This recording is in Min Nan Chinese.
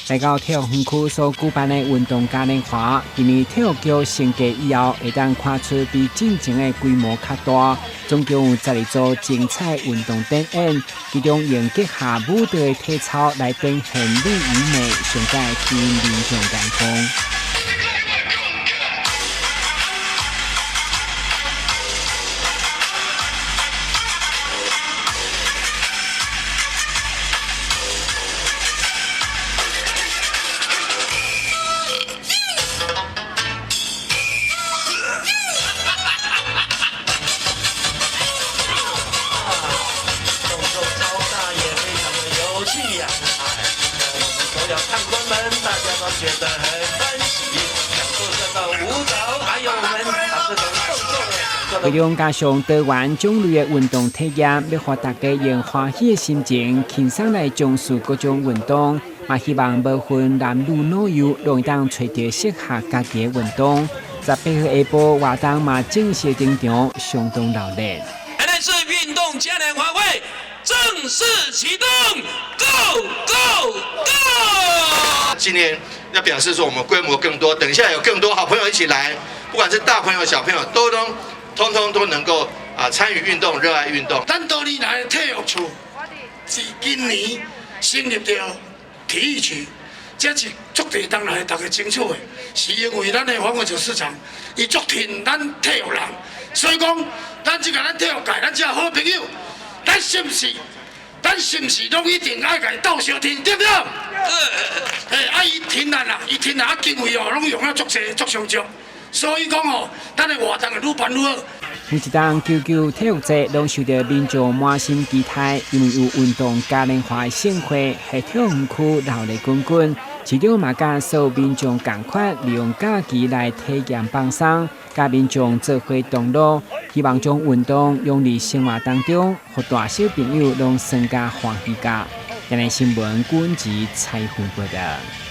來到體育園區所舉辦的運動嘉年華，今年體育局升格以後，會當看出比進前的規模較大，總共有12組精彩運動展演，其中用極下舞蹈的體操來展現力與美，上蓋吸引民眾眼光。覺得很歡喜，享受這個舞蹈，還有我們這種動作。內容加上多元種類的運動體驗，欲予大家用歡喜的心情輕鬆來嘗試各種運動，嘛希望無分男女老幼，攏會當揣著適合家己的運動。18號下晡活動嘛正式登場，相當熱鬧。現在是運動嘉年華會正式啟動，Go Go Go！今年要表示說我們規模更多，等一下有更多好朋友一起來，不管是大朋友小朋友，都能通通都能夠啊參與運動，熱愛運動。咱多年來的體育處是今年成立著體育局，這是足地當來大家爭取的，是因為咱的黃國柱市長，伊足疼咱體育人，所以講咱這個咱體育界，咱這好朋友，咱是毋是？咱是毋是攏一定愛共伊鬥相挺，對不對？哎，啊伊挺咱啦，伊挺咱啊經費哦，攏用啊足濟足充足，所以講哦，咱的活動會愈辦愈好。每一冬九九體育節攏受著民眾滿心期待，因為有運動嘉年華的盛會，喺體育園區熱鬧滾滾。市長嘛佮所有民眾仝款，利用假期來體驗放鬆，佮民眾做伙同樂，希望將運動融入生活當中，予大小朋友攏耍甲歡喜甲。亞視新聞，軍籍採訪報導。